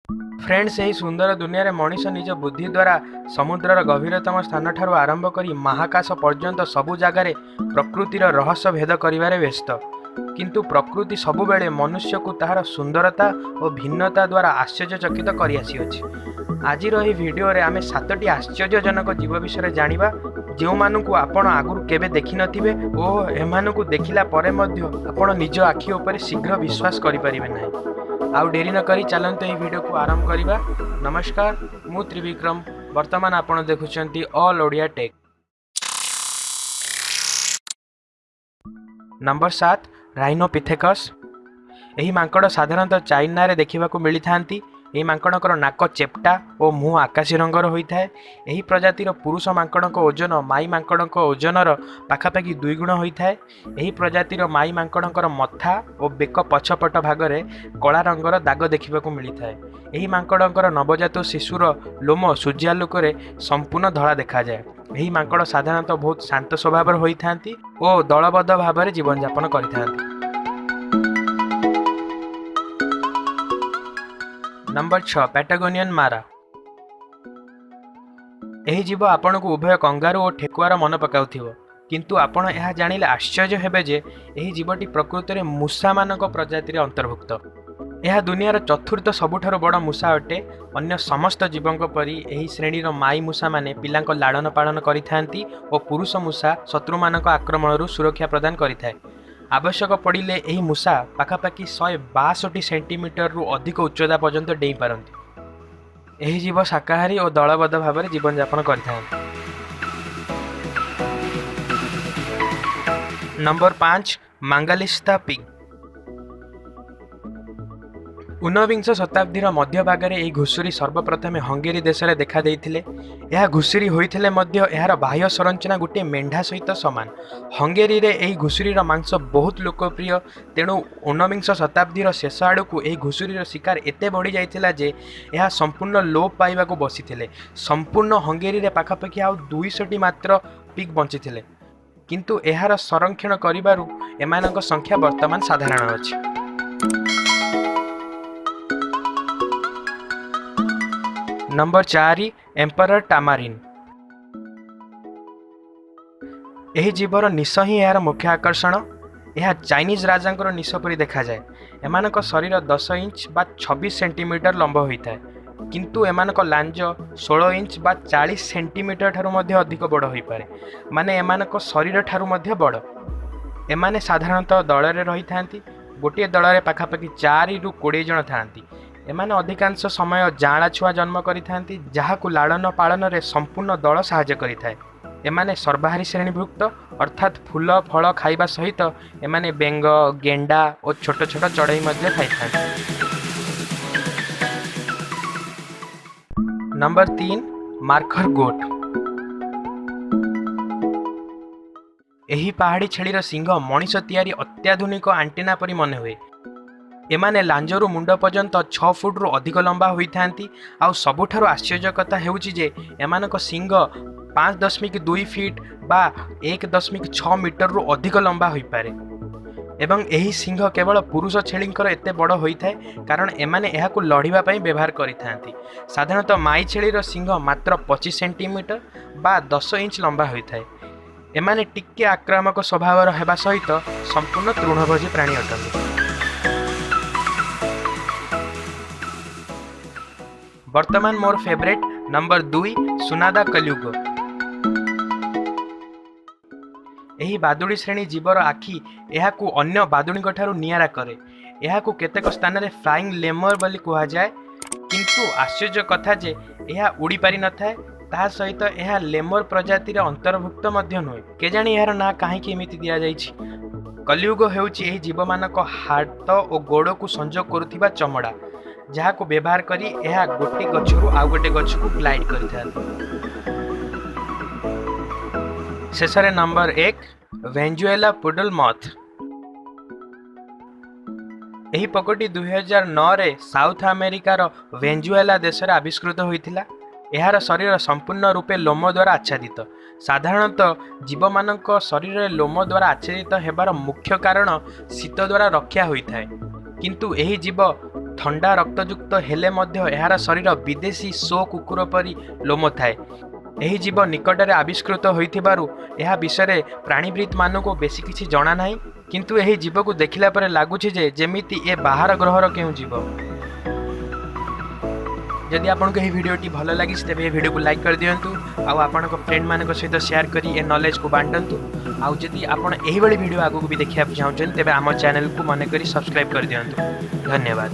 Friends, ଏହି ସୁନ୍ଦର ଦୁନିଆରେ ମଣିଷ ନିଜ ବୁଦ୍ଧି ଦ୍ୱାରା ସମୁଦ୍ରର ଗଭୀରତମ ସ୍ଥାନଠାରୁ ଆରମ୍ଭ କରି ମହାକାଶ ପର୍ଯ୍ୟନ୍ତ ସବୁ ଜାଗାରେ ପ୍ରକୃତିର ରହସ୍ୟ ଭେଦ କରିବାରେ ବ୍ୟସ୍ତ। କିନ୍ତୁ ପ୍ରକୃତି ସବୁବେଳେ ମନୁଷ୍ୟକୁ ତାହାର ସୁନ୍ଦରତା ଓ ଭିନ୍ନତା ଦ୍ୱାରା ଆଶ୍ଚର୍ଯ୍ୟଚକିତ କରିଆସିଅଛି। ଆଜିର ଏହି ଭିଡ଼ିଓରେ ଆମେ ସାତଟି ଆଶ୍ଚର୍ଯ୍ୟଜନକ ଜୀବ ବିଷୟରେ ଜାଣିବା, ଯେଉଁମାନଙ୍କୁ ଆପଣ ଆଗରୁ କେବେ ଦେଖିନଥିବେ ଓ ଏମାନଙ୍କୁ ଦେଖିଲା ପରେ ମଧ୍ୟ ଆପଣ ନିଜ ଆଖି ଉପରେ ଶୀଘ୍ର ବିଶ୍ୱାସ କରିପାରିବେ ନାହିଁ। ଆଉ ଡେରି ନକରି ଚାଲନ୍ତୁ ଏହି ଭିଡ଼ିଓକୁ ଆରମ୍ଭ କରିବା। ନମସ୍କାର, ମୁଁ ତ୍ରିବିକ୍ରମ। ବର୍ତ୍ତମାନ ଆପଣ ଦେଖୁଛନ୍ତି ଅଲ୍ ଓଡ଼ିଆ ଟେକ୍। ନମ୍ବର 7, ରାଇନୋପିଥେକସ୍। ଏହି ମାଙ୍କଡ଼ ସାଧାରଣତଃ ଚାଇନାରେ ଦେଖିବାକୁ ମିଳିଥାନ୍ତି। ଏହି ମାଙ୍କଡ଼ଙ୍କର ନାକ ଚେପ୍ଟା ଓ ମୁହଁ ଆକାଶୀ ରଙ୍ଗର ହୋଇଥାଏ। ଏହି ପ୍ରଜାତିର ପୁରୁଷ ମାଙ୍କଡ଼ଙ୍କ ଓଜନ ମାଇ ମାଙ୍କଡ଼ଙ୍କ ଓଜନର ପାଖାପାଖି ଦୁଇଗୁଣ ହୋଇଥାଏ। ଏହି ପ୍ରଜାତିର ମାଇ ମାଙ୍କଡ଼ଙ୍କର ମଥା ଓ ବେକ ପଛପଟ ଭାଗରେ କଳା ରଙ୍ଗର ଦାଗ ଦେଖିବାକୁ ମିଳିଥାଏ। ଏହି ମାଙ୍କଡ଼ଙ୍କର ନବଜାତ ଶିଶୁର ଲୋମ ସୂର୍ଯ୍ୟାଲୋକରେ ସମ୍ପୂର୍ଣ୍ଣ ଧଳା ଦେଖାଯାଏ। ଏହି ମାଙ୍କଡ଼ ସାଧାରଣତଃ ବହୁତ ଶାନ୍ତ ସ୍ୱଭାବର ହୋଇଥାନ୍ତି ଓ ଦଳବଦ୍ଧ ଭାବରେ ଜୀବନଯାପନ କରିଥାନ୍ତି। ନମ୍ବର 6, ପ୍ୟାଟାଗୋନିଆନ୍ ମାରା। ଏହି ଜୀବ ଆପଣଙ୍କୁ ଉଭୟ କଙ୍ଗାରୁ ଓ ଠେକୁଆର ମନେ ପକାଉଥିବ। କିନ୍ତୁ ଆପଣ ଏହା ଜାଣିଲେ ଆଶ୍ଚର୍ଯ୍ୟ ହେବେ ଯେ ଏହି ଜୀବଟି ପ୍ରକୃତରେ ମୂଷାମାନଙ୍କ ପ୍ରଜାତିରେ ଅନ୍ତର୍ଭୁକ୍ତ। ଏହା ଦୁନିଆର ଚତୁର୍ଥ ସବୁଠାରୁ ବଡ଼ ମୂଷା ଅଟେ। ଅନ୍ୟ ସମସ୍ତ ଜୀବଙ୍କ ପରି ଏହି ଶ୍ରେଣୀର ମାଇ ମୂଷାମାନେ ପିଲାଙ୍କ ଲାଳନ ପାଳନ କରିଥାନ୍ତି ଓ ପୁରୁଷ ମୂଷା ଶତ୍ରୁମାନଙ୍କ ଆକ୍ରମଣରୁ ସୁରକ୍ଷା ପ୍ରଦାନ କରିଥାଏ। ଆବଶ୍ୟକ ପଡ଼ିଲେ ଏହି ମୂଷା ପାଖାପାଖି 162 ସେଣ୍ଟିମିଟରରୁ ଅଧିକ ଉଚ୍ଚତା ପର୍ଯ୍ୟନ୍ତ ଡେଇଁ ପାରନ୍ତି। ଏହି ଜୀବ ଶାକାହାରୀ ଓ ଦଳବଦ୍ଧ ଭାବରେ ଜୀବନଯାପନ କରିଥାନ୍ତି। Number 5, Mangalitsa pig. ଊନବିଂଶ ଶତାବ୍ଦୀର ମଧ୍ୟଭାଗରେ ଏହି ଘୁଷୁରୀ ସର୍ବପ୍ରଥମେ ହଙ୍ଗେରୀ ଦେଶରେ ଦେଖାଦେଇଥିଲେ। ଏହା ଘୁଷୁରୀ ହୋଇଥିଲେ ମଧ୍ୟ ଏହାର ବାହ୍ୟ ସଂରଚନା ଗୋଟିଏ ମେଣ୍ଢା ସହିତ ସମାନ। ହଙ୍ଗେରୀରେ ଏହି ଘୁଷୁରୀର ମାଂସ ବହୁତ ଲୋକପ୍ରିୟ। ତେଣୁ ଊନବିଂଶ ଶତାବ୍ଦୀର ଶେଷ ଆଡ଼କୁ ଏହି ଘୁଷୁରୀର ଶିକାର ଏତେ ବଢ଼ିଯାଇଥିଲା ଯେ ଏହା ସମ୍ପୂର୍ଣ୍ଣ ଲୋପ ପାଇବାକୁ ବସିଥିଲେ। ସମ୍ପୂର୍ଣ୍ଣ ହଙ୍ଗେରୀରେ ପାଖାପାଖି ଆଉ 200ଟି ମାତ୍ର ପିଗ୍ ବଞ୍ଚିଥିଲେ। କିନ୍ତୁ ଏହାର ସଂରକ୍ଷଣ କରିବାରୁ ଏମାନଙ୍କ ସଂଖ୍ୟା ବର୍ତ୍ତମାନ ସାଧାରଣ ଅଛି। ନମ୍ବର 4, ଏମ୍ପରର ଟାମାରିନ୍। ଏହି ଜୀବର ନିଶ ହିଁ ଏହାର ମୁଖ୍ୟ ଆକର୍ଷଣ। ଏହା ଚାଇନିଜ୍ ରାଜାଙ୍କର ନିଶ ପରି ଦେଖାଯାଏ। ଏମାନଙ୍କ ଶରୀର 10 ଇଞ୍ଚ ବା 26 ସେଣ୍ଟିମିଟର ଲମ୍ବ ହୋଇଥାଏ। କିନ୍ତୁ ଏମାନଙ୍କ ଲାଞ୍ଜ 16 ଇଞ୍ଚ ବା 40 ସେଣ୍ଟିମିଟର ଠାରୁ ମଧ୍ୟ ଅଧିକ ବଡ଼ ହୋଇପାରେ, ମାନେ ଏମାନଙ୍କ ଶରୀର ଠାରୁ ମଧ୍ୟ ବଡ଼। ଏମାନେ ସାଧାରଣତଃ ଦଳରେ ରହିଥାନ୍ତି। ଗୋଟିଏ ଦଳରେ ପାଖାପାଖି 4ରୁ 20 ଜଣ ଥାଆନ୍ତି। ଏମାନେ ଅଧିକାଂଶ ସମୟ ଯାଆଁଳା ଛୁଆ ଜନ୍ମ କରିଥାନ୍ତି, ଯାହାକୁ ଲାଳନ ପାଳନରେ ସମ୍ପୂର୍ଣ୍ଣ ଦଳ ସାହାଯ୍ୟ କରିଥାଏ। ଏମାନେ ସର୍ବାହାରୀ ଶ୍ରେଣୀଭୁକ୍ତ, ଅର୍ଥାତ୍ ଫୁଲ ଫଳ ଖାଇବା ସହିତ ଏମାନେ ବେଙ୍ଗ, ଗେଣ୍ଡା ଓ ଛୋଟ ଛୋଟ ଚଢ଼େଇ ମଧ୍ୟ ଖାଇଥାନ୍ତି। ନମ୍ବର 3, ମାର୍ଖର ଗୋଟ୍। ଏହି ପାହାଡ଼ି ଛେଳିର ଶିଙ୍ଗ ମଣିଷ ତିଆରି ଅତ୍ୟାଧୁନିକ ଆଣ୍ଟିନା ପରି ମନେହୁଏ। ଏମାନେ ଲାଞ୍ଜରୁ ମୁଣ୍ଡ ପର୍ଯ୍ୟନ୍ତ 6 ଫୁଟରୁ ଅଧିକ ଲମ୍ବା ହୋଇଥାନ୍ତି। ଆଉ ସବୁଠାରୁ ଆଶ୍ଚର୍ଯ୍ୟ କଥା ହେଉଛି ଯେ ଏମାନଙ୍କ ଶିଙ୍ଗ 5.2 ଫିଟ୍ ବା 1.6 ମିଟରରୁ ଅଧିକ ଲମ୍ବା ହୋଇପାରେ ଏବଂ ଏହି ଶିଙ୍ଗ କେବଳ ପୁରୁଷ ଛେଳିଙ୍କର ଏତେ ବଡ଼ ହୋଇଥାଏ, କାରଣ ଏମାନେ ଏହାକୁ ଲଢ଼ିବା ପାଇଁ ବ୍ୟବହାର କରିଥାନ୍ତି। ସାଧାରଣତଃ ମାଇ ଛେଳିର ଶିଙ୍ଗ ମାତ୍ର 25 ସେଣ୍ଟିମିଟର ବା 10 ଇଞ୍ଚ ଲମ୍ବା ହୋଇଥାଏ। ଏମାନେ ଟିକେ ଆକ୍ରାମକ ସ୍ୱଭାବର ହେବା ସହିତ ସମ୍ପୂର୍ଣ୍ଣ ତୃଣଭୋଜୀ ପ୍ରାଣୀ ଅଟନ୍ତି। ବର୍ତ୍ତମାନ ମୋର ଫେଭରେଟ୍ ନମ୍ବର 2, ସୁନାଦା କଲିୟୁଗ। ଏହି ବାଦୁଡ଼ି ଶ୍ରେଣୀ ଜୀବର ଆଖି ଏହାକୁ ଅନ୍ୟ ବାଦୁଡ଼ିଙ୍କ ଠାରୁ ନିଆରା କରେ। ଏହାକୁ କେତେକ ସ୍ଥାନରେ ଫ୍ଲାଇଂ ଲେମର ବୋଲି କୁହାଯାଏ। କିନ୍ତୁ ଆଶ୍ଚର୍ଯ୍ୟ କଥା ଯେ ଏହା ଉଡ଼ି ପାରିନଥାଏ। ତାହା ସହିତ ଏହା ଲେମର ପ୍ରଜାତିର ଅନ୍ତର୍ଭୁକ୍ତ ମଧ୍ୟ ନୁହେଁ। କେଜାଣି ଏହାର ନାଁ କାହିଁକି ଏମିତି ଦିଆଯାଇଛି। କଲିୟୁଗ ହେଉଛି ଏହି ଜୀବମାନଙ୍କ ହାତ ଓ ଗୋଡ଼କୁ ସଂଯୋଗ କରୁଥିବା ଚମଡ଼ା, ଯାହାକୁ ବ୍ୟବହାର କରି ଏହା ଗୋଟେ ଗଛରୁ ଆଉ ଗୋଟେ ଗଛକୁ ଗ୍ଲାଇଡ୍ କରିଥାନ୍ତି। ଶେଷରେ ନମ୍ବର 1, ଭେଞ୍ଜୁଏଲା ପୁଡଲ ମଥ୍। ଏହି ପୋକଟି 2009ରେ ସାଉଥ ଆମେରିକାର ଭେଞ୍ଜୁଏଲା ଦେଶରେ ଆବିଷ୍କୃତ ହୋଇଥିଲା। ଏହାର ଶରୀର ସମ୍ପୂର୍ଣ୍ଣ ରୂପେ ଲୋମ ଦ୍ୱାରା ଆଚ୍ଛାଦିତ। ସାଧାରଣତଃ ଜୀବମାନଙ୍କ ଶରୀରରେ ଲୋମ ଦ୍ୱାରା ଆଚ୍ଛାଦିତ ହେବାର ମୁଖ୍ୟ କାରଣ ଶୀତ ଦ୍ୱାରା ରକ୍ଷା ହୋଇଥାଏ। କିନ୍ତୁ ଏହି ଜୀବ ଥଣ୍ଡା ରକ୍ତଯୁକ୍ତ ହେଲେ ମଧ୍ୟ ଏହାର ଶରୀର ବିଦେଶୀ ଶୋ କୁକୁର ପରି ଲୋମ ଥାଏ। ଏହି ଜୀବ ନିକଟରେ ଆବିଷ୍କୃତ ହୋଇଥିବାରୁ ଏହା ବିଷୟରେ ପ୍ରାଣୀବିତ୍ମାନଙ୍କୁ ବେଶୀ କିଛି ଜଣା ନାହିଁ। କିନ୍ତୁ ଏହି ଜୀବକୁ ଦେଖିଲା ପରେ ଲାଗୁଛି ଯେ ଯେମିତି ଏ ବାହାର ଗ୍ରହର କେଉଁ ଜୀବ। ଯଦି ଆପଣଙ୍କୁ ଏହି ଭିଡ଼ିଓଟି ଭଲ ଲାଗିଛି, ତେବେ ଏହି ଭିଡ଼ିଓକୁ ଲାଇକ୍ କରିଦିଅନ୍ତୁ ଆଉ ଆପଣଙ୍କ ଫ୍ରେଣ୍ଡମାନଙ୍କ ସହିତ ସେୟାର କରି ଏ ନଲେଜକୁ ବାଣ୍ଟନ୍ତୁ। ଆଉ ଯଦି ଆପଣ ଏହିଭଳି ଭିଡ଼ିଓ ଆଗକୁ ବି ଦେଖିବାକୁ ଚାହୁଁଛନ୍ତି, ତେବେ ଆମ ଚ୍ୟାନେଲକୁ ମନେକରି ସବସ୍କ୍ରାଇବ୍ କରିଦିଅନ୍ତୁ। ଧନ୍ୟବାଦ।